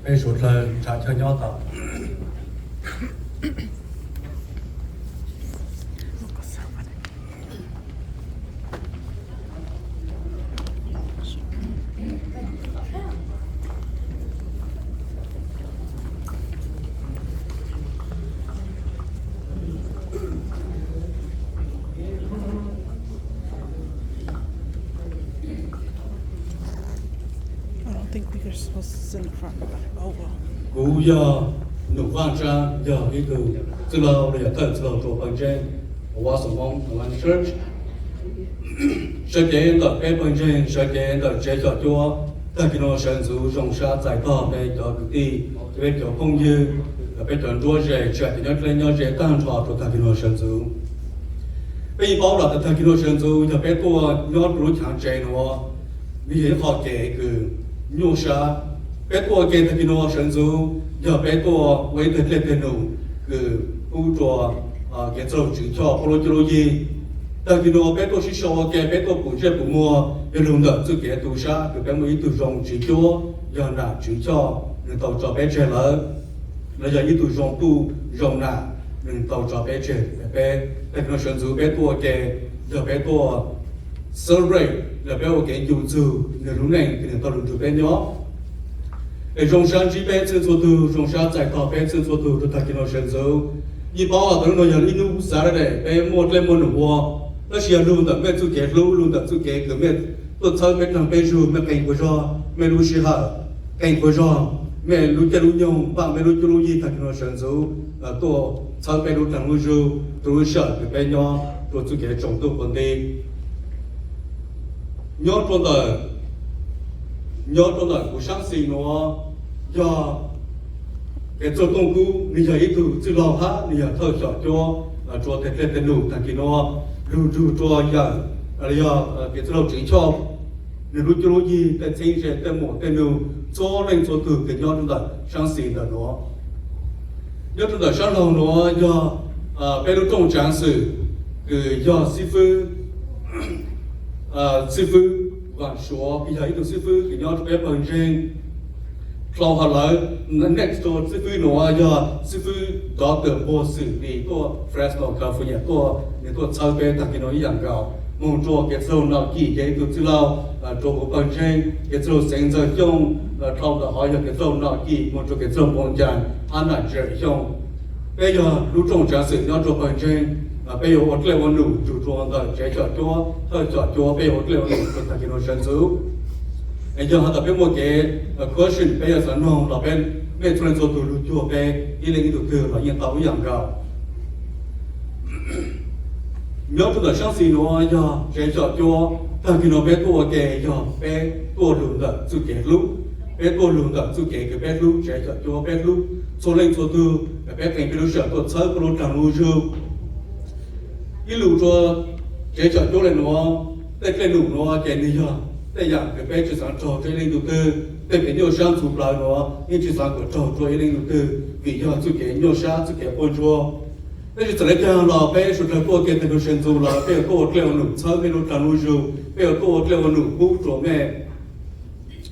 Peb suav dlawg ntshav chaw nyob tau. Kuv yog Num Vaaj Tsab, yog ib tug txwj laug los yog thawj txwj laug rua pawg ntseeg Huam Xaum Moob Alliance Church. Sawv cev ntawm peb pawg ntseeg, sawv cev ntawm tsev xyom cuab, tag kis no sawv ntxuv zoo sab txais tog peb cov kwv tij, peb cov phooj ywg, peb cov nruab ze, tsis hais cov nyob dleb nyob ze tag nrho rua tag kis no sawv ntxuv. Peb yeej paub lawm tias tag kis no sawv ntxuv yog peb tuaj nyob rua lub chaav tsev nuav, nws yog ib qho kev kws nyuaj sab. Peb tuaj ua ke tag kis no sawv ntxuv yog peb tuaj ua ib tug dlej dlej num kws pub rua kev txawj tswv choj puab lub cuab lub yig. Tag kis no peb tuaj sib sau ua ke, peb tuaj pum ntsej pum muag, yog lug ntawm txuj kev tu sab kws peb muaj ib tug zoo tswv cuab, yog nam tswv choj nws tau tso peb tseg lawm, los yog ib tug zoo puj zoo nam nws tau tso peb tseg. Peb tag kis no sawv ntxuv peb tuaj ua ke yog peb tuaj celebrate, yog peb ua kev ncu txug nws lub neej kws nws tau lug nrug peb nyob. Es zoo sab ntsib peb txhua txhua tug, zoo sab txais tog peb txhua txhua tug rua tag kis no sawv ntxuv. Yeej paub hais tias hnub no yog ib hnub Saturday, peb muaj dlej muaj num ua, tab sis yog lug ntawm mej txuj kev hlub, lug ntawm txuj kev kws mej tuaj txhawb peb dlaag peb zug, mej qee puas zog, mej lub sij hawm, qee puas zog, mej lub caij lub nyoog, npaaj mej lub cuab lub yig tag kis no sawv ntxuv tuaj txhawb peb lub dlaag lub zug rua lub sij hawm kws peb nyob rua txuj kev tsaus ntuj quav nti. Nyob rua ntawm, nyob rua ntawm kuv saab xis nuav yog Kev Txuj Tooj Kub, nwg yog ib tug txwj laug hab nwg yog thawj xyom cuab rua teg dlej teg num tag kis no lug nrug rua yawm, yog Kev Txwj Laug Tswv Choj, nwg lub cuab lub yig, tej txheeb ze, tej muam tej nug, txhua leej txhua tug kws nyob rua ntawm saab xis ntawm nuav. Nyob rua ntawm saab laug nuav yog peb lub rooj tsaav xwm kws yog xib fwb, xib fwb Vaam Suav, kws yog ib tug xib fwb kws nyob rua peb pawg ntseeg. Dlhau hab lawm, next door xib fwb nuav yog xib fwb Doctor Npuag Xwm Lis tuaj Fresno, California tuaj, nwg tuaj txhawb peb tag kis no ib yaam nkaus. Moog rua Kev Txwj Laug Nom Kis, yog ib tug txwj laug rua huv pawg ntseeg. Kev Txwj Laug Xeev Ntxawg Xyooj, dlhau ntawm hov yog Kev Txwj Laug Nom Kis, moog rua Kev Txwj Laug Npoo Cas hab Nam Ntseem Xyooj. Peb yog lub rooj tsaav xwm nyob rua pawg ntseeg, peb yuav ua dlej ua num nrug rua ntawm tsev xyom cuab, thawj xyom cuab, peb yuav ua dlej ua num rua tag kis no sawv ntxuv. Es yog has tas peb muaj kev question peb yuav xaav noog los peb, mej txhua leej txhua tug lug cuag peb ib leej ib tug twg los yeej tau ib yaam nkaus. Nyob rua ntawm saab xis nuav yog tsev xyom cuab, tag kis no peb tuaj ua ke yog peb tuaj lug ntawm txuj kev hlub, peb tuaj lug ntawm txuj kev kws peb hlub tsev xyom cuab, peb hlub txhua leej txhua tug, peb qee peb lub sij hawm tuaj txhawb puab lub dlaag lub zug. Ib lus rua tsev xyom cuab le nuav, tej dlej num nuav ces nwg yog tej yaam kws peb tsi xaav raug rua ib leej tug twg, tej kev nyuaj sab ntxhuv plawg nuav yeej tsi xaav kuas raug rua ib leej tug twg, vim yog txuj kev nyuaj sab, txuj kev quaj ntsuag. Tab sis txawm le caag los peb suav dlawg tuaj ua ke tag kis no sawv ntxuv lawm, peb yuav tuaj ua dlej ua num txhawb mej lub dlaag lub zug, peb yuav tuaj ua dlej ua num pub rua mej.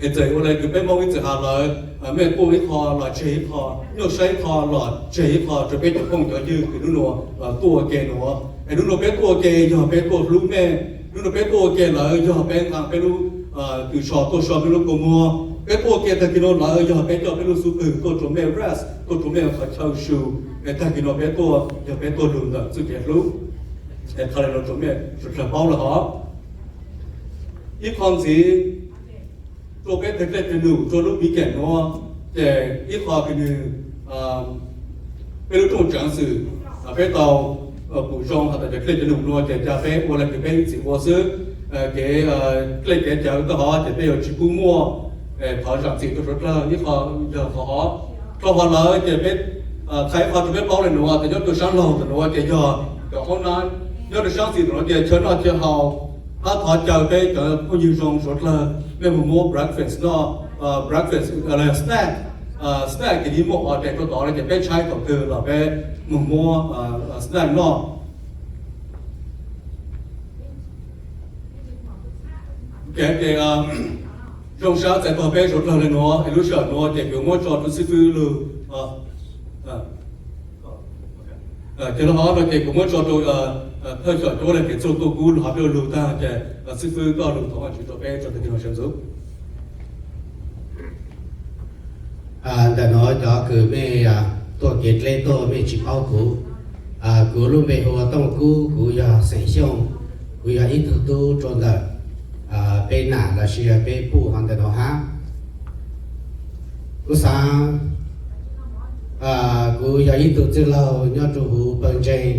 Es txawm ua le kws peb Moob ib txwm has lawm, mej tuaj ib qho los tseg ib qho, nyuaj sab ib qho los tseg ib qho rua peb cov phooj cov ywg kws nub nua tuaj ua ke nuav. Es nub nua peb tuaj ua ke yog peb tuaj hlub mej, nub nua peb tuaj ua ke lawm yog peb nqaa peb lub tw so tuaj so mej lub kua muag. Peb tuaj ua ke tag kis no lawm yog peb coj peb lub xub pwg tuaj rua mej rest, tuaj rua mej qhov chaw su, es tag kis no peb tuaj yog peb tuaj lug ntawm txuj kev hlub. Es qhov le nuav rua mej suav dlawg paub lawm hov. Ib qho ntxiv, rua peb teg dlej teg num rua lub weekend nuav, ces ib qho kws nwg, peb lub rooj tsaav xwm, peb tau pum zoo has tas cov dlej cov num nua ces ca peb ua le kws peb ib txwm ua xwb. Kev dlej kev cawv tag hov ces peb yuav tsi pub muaj, thov zaam txim rua suav dlawg ib qho yog qhov hov. Dlhau hov lawm ces peb txhais ib qho rua peb paub le nuav tas nyob rua saab laug ntawm nuav ces yog cov hoob nab, nyob rua saab xis ntawm nuav ces chaw noj chaw haus, hab thov caw peb cov phooj ywg zoo suav dlawg mej moog muab breakfast noj, breakfast, snack, snack ces nwg muaj order rua tod le ces peb tshaib thaum twg los peb moog muab snack noj. Ces, ces zoo sab txais tog peb suav dlawg le nuav es lub sij hawm nuav ces kuv muab tso rua xib fwb lug. Ces lub hov no ces kuv muab tso rua thawj coj cuab le kev txuj tuaj kub lug hov peb ua lug tag ces xib fwb koj lug thov Vaajtswv rua peb tso tag kis no sawv ntxuv. Ntawm nuav cov kws mej tuaj kev dleb tuaj mej tsi paub kuv. Kuv lub npe hu ua Tooj Kub, kuv yog xeem Xyooj, kuv yog ib tug tub rua ntawm peb nam lossis yog peb puj hov ntawm nuav hab. Kuv xaav, kuv yog ib tug txwj laug nyob rua huv pawg ntseeg,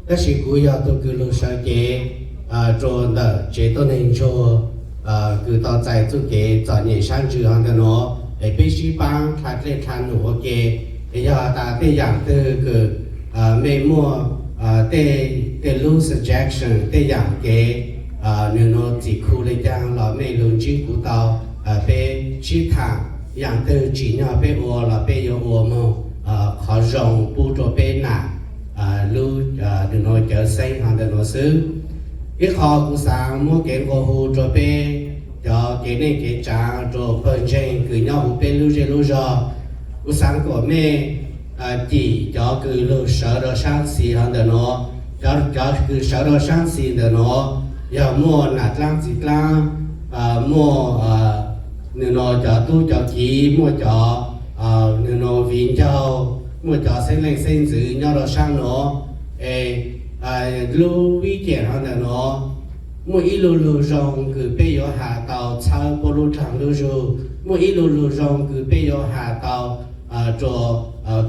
tab sis kuv yog tug kws lug sawv cev rua ntawm tsev tuab neeg ntsuag kws tau txais txuj kev txom nyem sab ntsws hov ntawm nuav es peb sib paab dlha dlej dlha num ua ke. Es yog tas tej yaam twg kws mej muaj tej lub suggestion, tej yaam kev nwg nuav txim khu le caag los mej lug ntsib kuv tau, peb sib thaam yaam twg tsim nyog peb ua los peb yuav ua moog qhov zoo pub rua peb nam lub nwg nuav cawv xeeb hov ntawm nuav xwb. Ib qho kuv xaav muab kev nqua hu rua peb cov kev neej kev tsaav rua pawg ntseeg kws nyob huv peb lub zej lub zog. Kuv xaav kuas mej cim cov kws lug sawv rua saab xis hov ntawm nuav. Cov, cov kws sawv rua saab xis ntawm nuav yog muaj nam dlaab txiv dlaab, muaj nwg nuav cov tub cov kiv, muaj cov nwg nuav viv ncaus, muaj cov xeeb leej xeeb ntxwv nyob rua saab nuav. Es lub weekend hov ntawm nuav muaj ib lu lug zoo kws peb yuav has tau txhawb puab lub dlaag lub zug, muaj ib lu lug zoo kws peb yuav has tau rua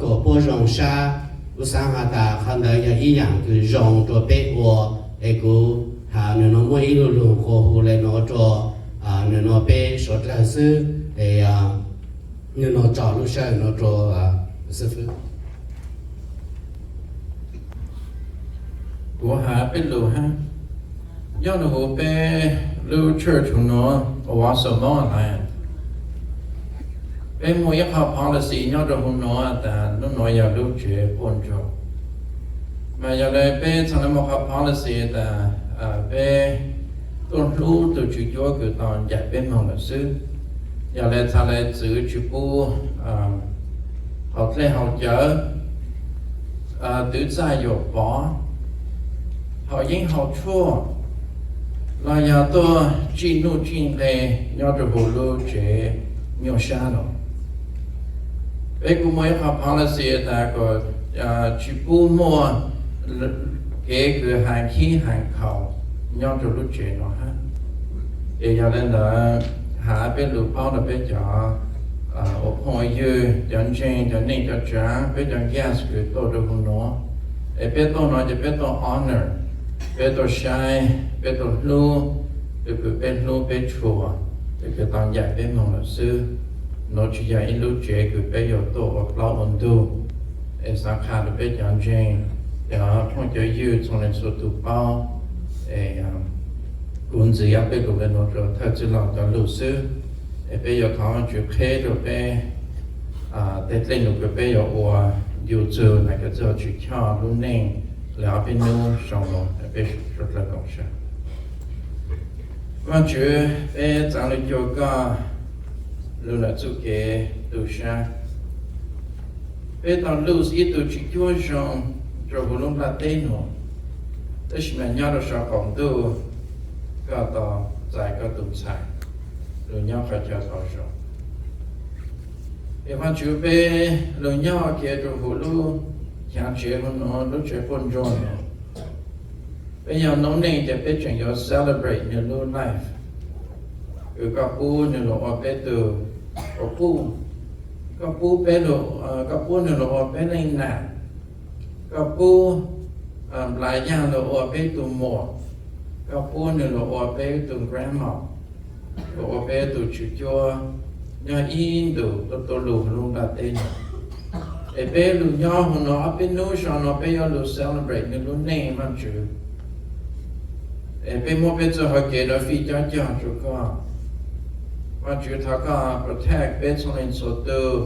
kuas puab zoo sab. Kuv xaav has tas qhov ntawd yog ib yaam kws zoo rua peb ua, es kuv has nwg nuav muaj ib lu lug nqua hu le nuav rua nwg nuav peb suav dlawg xwb. Es nwg nuav tso lub sij hawm nuav rua xib fwb. Kuv has peb lug hab, nyob rua huv peb lub church huv nuav, Owasso Moana, peb muaj ib qho policy nyob rua huv nuav tas lub nuav yog lub tsev quaj ntsoog. Mas yog le peb txhaj le muaj qhov policy tas peb tuaj hlub tug tswv cuab kws tau ncaim peb moog lawm xwb. Yog le txhaj le txwv tsi pub haus dlej haus cawv, twv txaj yuam pov, haus yeeb haus tshuaj, los yog tuaj tsij nuj tsij nqe nyob rua huv lub tsev nyuaj sab no. Peb kuj muaj ib qho policy tas kom tsi pub muaj kev kws has khib has khaus nyob rua lub tsev no hab. Es yog le ntawd, has peb lug paub rua peb cov ua phooj ua ywg, cov ntseeg, cov neej cov tsaav, peb cov guest kws tuaj rua huv nuav, es peb tuaj no ces peb tuaj honor, peb tuaj saib, peb tuaj hlub tug kws peb hlub peb tshua, tug kws tau ncaim peb moog lawm xwb. Nuav tsi yog ib lub tsev kws peb yuav tuaj ua plaub ua ntug. Es xaav qha rua peb cov ntseeg, cov phooj cov ywg txhua leej txhua tug paub, es kuv ntxiv peb lug le nuav rua thawj txwj laug cov lug xwb. Es peb yuav thov Vaajtswv qheb rua peb tej dlej num kws peb yuav ua, yug txug nam kws txug tsis choj lub neej le ob peb nub zoo lug, peb suav dlawg koom sab. Vaajtswv, peb txaav lug cuag koj lug ntawm txuj kev tu sab. Peb tau lug ib tug tswv cuab zoo rua huv lub nplaj teb nuav, tab sis mas nyob rua sau qaum ntuj, koj tau txais koj tug ntxhais lug nyob qhov chaw tau zoo. Es Vaajtswv, peb lug nyob ua ke rua huv lub chaav tsev huv nuav, lub tsev quaj ntsoog nuav, peb yog noob neej ces peb tseem yuav celebrate nwg lub life, kws koj pub nwg lug ua peb tug, koj pub peb, koj pub nwg lug ua peb leej nam, koj pub Nplaj Yaaj lug ua peb tug muam, koj pub nwg lug ua peb tug grandma, lug ua peb tug tswv cuab nyob ib ntus tuab tuab lug huv lub nplaj teb nuav. Es peb lug nyob huv nuav ob peb nub zoo no peb yuav lug celebrate nwg lub neej, Vaajtswv. Es peb muab peb txuj hauv kev nuav fij cob cog rua koj. Vaajtswv, thov koj protect peb txhua leej txhua tug,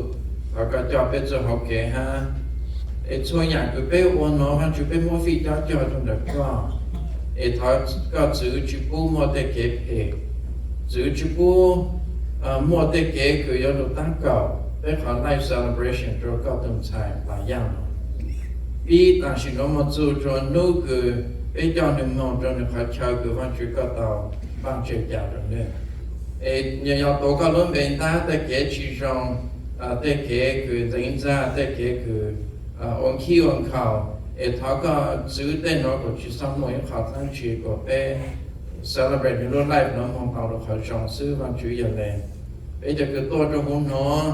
thov koj coj peb txuj hauv kev hab. Es txhua yaam kws peb ua nuav Vaajtswv peb muab fij cob cog rua ntawm koj. Es thov koj txwv tsi pub muaj tej kev phem, Txwv tsi pub muaj tej kev kws yuav lug taab kaum peb qhov life celebration rua koj tug ntxhais Plas Yaaj no. Pib taam sim nuav moog txug rua nub kws peb coj nwg moog rua nwg qhov chaw kws Vaajtswv koj tau npaaj tseg ca rua nwg. Es nwg yog tuav koj lub npe ntaab tej kev tsi zoo, tej kev kws ntxeev ntxag, tej kev kws ua nkib ua nkhaus, es thov koj txwv tej nuav kuas tsi xob muaj ib qho dlaab tsi kuas peb celebrate nwg lub life nuav moog tau rua qhov zoo xwb Vaajtswv. Yog le peb cov kws tuaj rua huv nuav,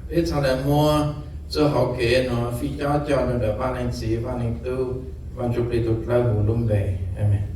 peb txhad le muab txuj hauv kev nuav fij cob coj rua ntawm Vaaj Leej Txiv, Vaaj Leej Tub, Vaaj Ntsuj Plig tug dlawb huv lub npe. Amees.